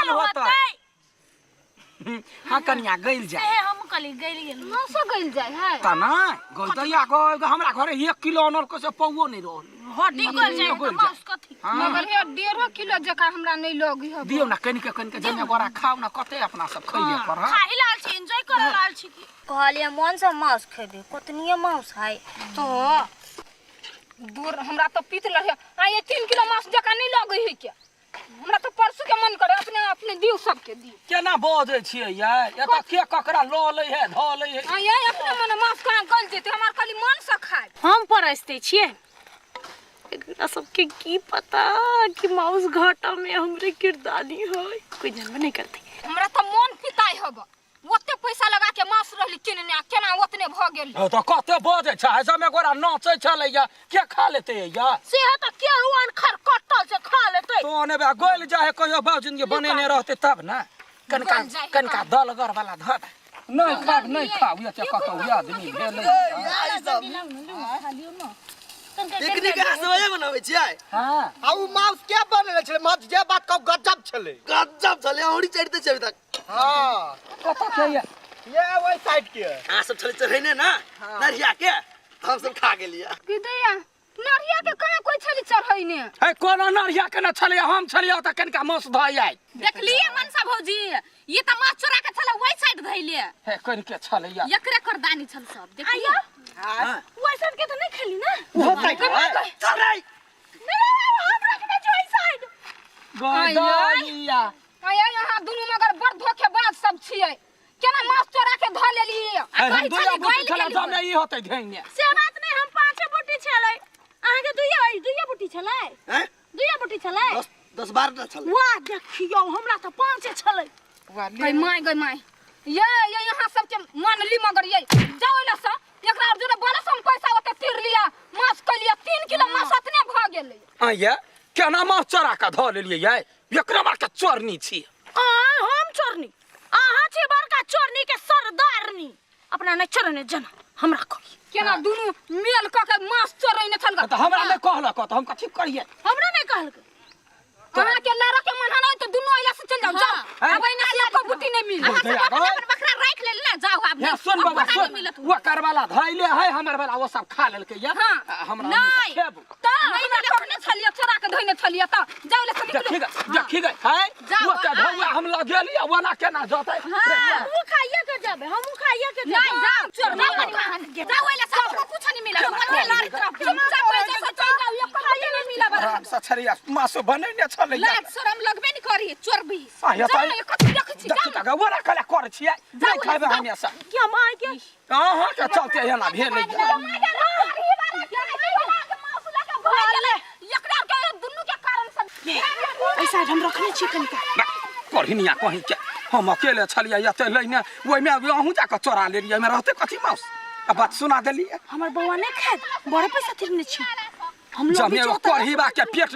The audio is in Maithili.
मन होतै। हाँ कनिया गइल जाय। ए हम कहली गइल गेल। मौसो गइल जाय है। त नै गइल त गो हमरा घरे 1 किलो अनल के से पौओ नहीं रहल। हड्डी गइल जाय गइल त मांस कथी? हाँ। मगर हे 1.5 किलो जका हमरा नहीं लगी है। दियौ ना कनिके कनिके जमे गोरा खाउ ना कते अपना सब खइए पर। हाँ खाही लाल छी, एंजॉय करे लाल छी की। कहलियै मन से मांस खेबे, कतनिए मांस है। तो दूर हमरा तो पीत लगे आ ये 3 किलो मांस जका नहीं लगे है के। हमरा तो परसू के मन करे अपने अपने दियो सबके दियो। केना बजै छियै यै? एतऽ के ककरा लऽ लै है धऽ लै है। आ ये अपने मन मांस कहाँ गल जेतै, हमार खाली मन से खाए। हम परसते छियै। एकरा सबके की पता कि माउस घाटा में हमरे किरदानी है, कोई जानबे नहीं करते। हमरा तो मन पिताई हब, ओते पैसा लगा के मांस रहली किनने आ केना ओतने भ गेल। ओ तो कते बजै छै, सब एगोरा नाचै छलैया, के खा लेतै या? से त के हुआन खर कटल से खा लेतै। तो ने बा गोल जाहे कहियो बाबूजी के बनेने रहतै तब ना। कनका गोल जाहे कनका दलगर वाला धर। नहीं खाब नहीं खाब, ये कतौ आदमी भेलै। पिकनिक अहाँ सब एहिमे मनबै छियै? हाँ। आ उ माउस के बनेले छलै? माउस जे बात कहू गजब छलै। गजब छलै, औरी चढ़िते छै अभी तक। हाँ। कतऽ के ये? ये ओहि साइड के। अहाँ सब छलै चढ़ेने ना नरिया के, हम सब खा गेलियै। की दैया नरिया के कहाँ कोई छली चढ़ैने? हे कोनो नरिया के न छलै, हम छलियै ओतऽ कनिका माउस धऽ आइ। देखलियै मनसा भौजी, ये त माछ चोरा के छलै ओहि साइड धैले। हे कनिके छलैया। एकरे करदानी छल सब। देखलियै? हाँ। ओहि साइड के त नहीं खेली ना? ओहो साइड है। चल रे। हम रखने छी ओहि साइड। गदइया। आय यहाँ दुनू मगर बड़ धोखेबाज सब छियै। केना माछ चोरा के धऽ लेलियै? हे, हम दुइया बुटी छलै जमे ई होतै धैने। से बात नहीं, हम पांचे बुटी छलै। अहाँ के दुइया बुटी छलै? हैं? दुइया बुटी छलै? 10 12 टा छलै। वाह देखियौ हमरा त पांचे छलै। गई my गई my. ये ये यहाँ सबके मान ली मगर ये जाओ एला से एकरा और जोरे बोले से हम पैसा ओते तीर लिया माछ के लिया 3 किलो माछ ओतने भ गेलै। आ ये केना माछ चोरा के धऽ लेलियै ये? एकरा मार के चोरनी छी। आय हम चोरनी? अहाँ छी बड़का चोरनी के सरदारनी। अपना नहीं चोरने जना हमरा कही। केना दुनू मेल क के माछ चोरैने छल त हमरा नहीं कहलक त हम कथी करियै? हमरा नहीं कहलक। अहाँ के लड़ा के मन हनै त दुनू अइला से चल जाओ, जाओ। हाँ। अब एना से एको बुटी नहीं मिली। अहाँ सब अपन अपन बकरा राख लेल ना, जाओ आब। हे सुन अब बाबा, पता सुन। नहीं मिलत। वो करवाला धैले है, हमर वाला वो सब खा लेलकै या। हाँ। हमरा नहीं। खेबू। त नहीं ना करने छलियै, चोरा के धइने छलियै त जाओ ले से निकलू। देखी गए, देखी गए, है? जाओ, वो के हाँ। धौआ हम लगेलियै, ओना केना जतै? हाँ। हमहूँ खाइए के जेबै, हमहूँ खाइए के जेबै। नहीं, जाओ, चोर नहीं बनी। जाओ एला से हमको कुछ नहीं मिला। चुपचाप लड़ तरफ। चुपचाप ऐसे से चल जाओ, एको बुटी नहीं मिला बड़ा। आराम से छलियै, मासु बनेने छलैया। लाज शरम लगबे नहीं करी, चोर भी। आ, ये जाओ, तऽ- एको चीज देखै छी, देखी जाओ। तऽ ओना कला करै छियै, नहि खायबै हमेशा। कि हम आइ के अहाँ के चलते एना भेलै। ऐसा हम रखने छी कनिका। कढ़िनिया कहीं के हम अकेले छलियै एते लैने, ओहिमे अहूँ जाकऽ चोरा लेलियै, ओहिमे रहतै कथी माउस? आ बात सुना देलियै। हमर बौआ नहीं खायत, बड़े पैसा तिरने छी हम। जमे लोग कढ़ीबा के पेट नहि